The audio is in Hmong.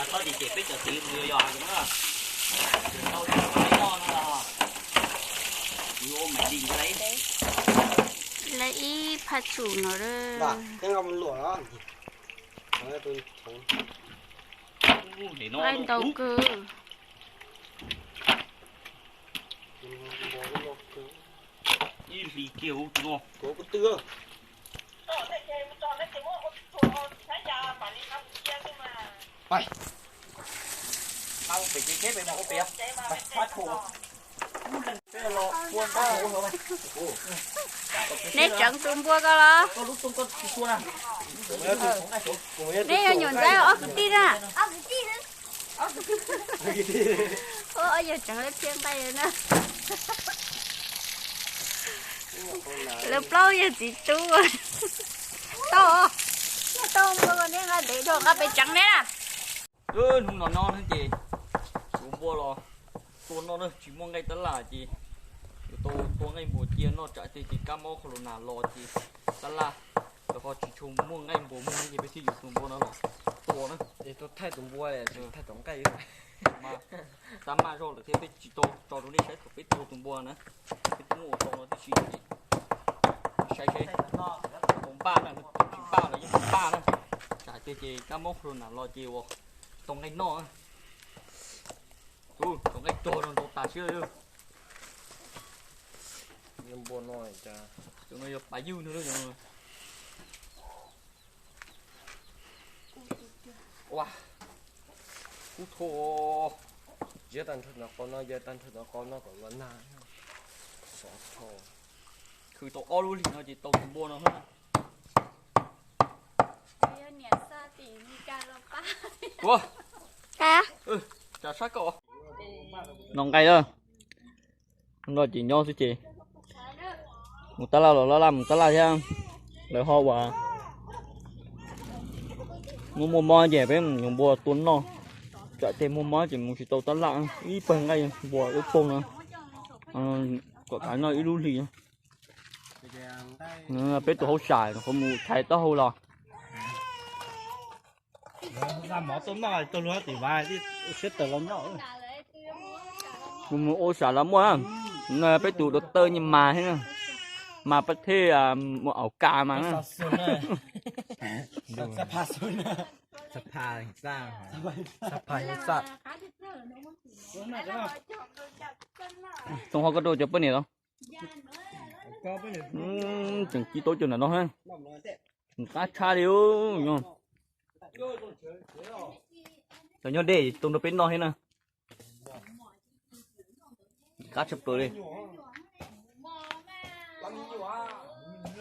Txhob cem cem peb cov txiv mus yos yos hais no, tau cov noj no los, kuv yuav ua mais dis ntawd lawm. Lawv ib phaj tsum no. Qaib ntau kawg. Ib hlis kiag ub no. Neb tseev tus npua ko los? Neb yuav nyuam ntxaib ob kwv tij na? Ua yog tseev lawv thiaj nqaij na. Lawv plaub yog txiv tub. Tau, tau npua ko neb nqa ntev dhau nqa pem tseev neb na. Hnub no no ces yuav npua los tua noj na, tsis muaj nqaij tab laj ces yuav tau tua nqaij npua cia noj tsam tiag ces kab mob corona los ces tab laj los ho tsis tshua muaj nqaij npua muag ces peb thiaj yuav tus npua no los tua na. Thaij tus npua, thaij tom nqaij. Tab maj zog lawm thiab peb tsis tau tso rau nej saib thaum peb tua tus npua na. Peb twb muab ua tau no tib si ces saib seb tau npaj na, tsis npaj los yeej tsis npaj na. Tsam tiag ces kab mob corona los ces ua tau nqaij noj. Tau nqaij rog no ntau tas siab li. Tus no yog pav ywj no. Ua, kub tho. Ziab tag nrho tom qau no, yawg tag nrho tom qau no kom los nag. Sov tho. Khwv tau ob lub hlis no ces tau tus npua no. Ua, tsam sab koj. Noj nqaij lawm. No ces nyob xwb ces mus tab laj los laj laj mus tab laj thiab. Lawv ho ua muaj muaj mob ces peb mus yuav npua tua noj. Tsam tiag muaj mob ces mus tsis tau tab laj. Ib pawg nqaij npua ib pawg no. Kom kav noj ib lub hlis. Peb tus hauj sam qhuav mus thaiv taub hau los. Mus ua sam los muaj. Peb tus dua tawj nyias mas thiab, mas pab thej mus aus kas mas. Txoov ho koj rau cov poj niam los. Tseem ci tau cov ntawm no, qab tshaj li. Cov nyob deb tau nrog peb noj thiab na. Qab tshaj plaws li.